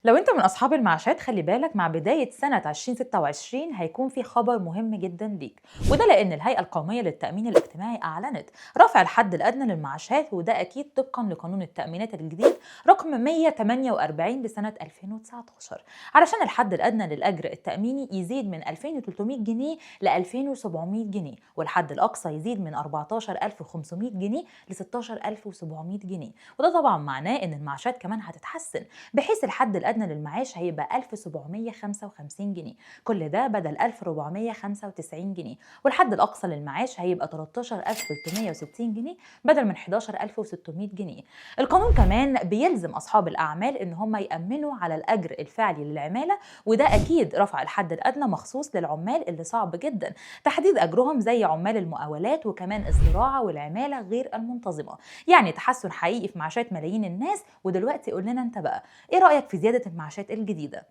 لو أنت من أصحاب المعاشات خلي بالك، مع بداية سنة 2026 هيكون في خبر مهم جدا ليك، وده لأن الهيئة القومية للتأمين الاجتماعي أعلنت رفع الحد الأدنى للمعاشات، وده أكيد طبقا لقانون التأمينات الجديد رقم 148 لسنة 2019، علشان الحد الأدنى للأجر التأميني يزيد من 2300 جنيه ل 2700 جنيه، والحد الأقصى يزيد من 14500 جنيه ل 16700 جنيه. وده طبعا معناه إن المعاشات كمان هتتحسن، بحيث الحد الأدنى للمعاش هيبقى 1755 جنيه، كل ده بدل 1495 جنيه، والحد الأقصى للمعاش هيبقى 13360 جنيه بدل من 11600 جنيه. القانون كمان بيلزم أصحاب الأعمال إن هم يأمنوا على الأجر الفعلي للعمالة، وده أكيد رفع الحد الأدنى مخصوص للعمال اللي صعب جدا تحديد أجرهم زي عمال المقاولات وكمان الزراعة والعمالة غير المنتظمة. يعني تحسن حقيقي في معاشات ملايين الناس. ودلوقتي قول لنا انت بقى، ايه رأيك في زيادة المعاشات الجديدة؟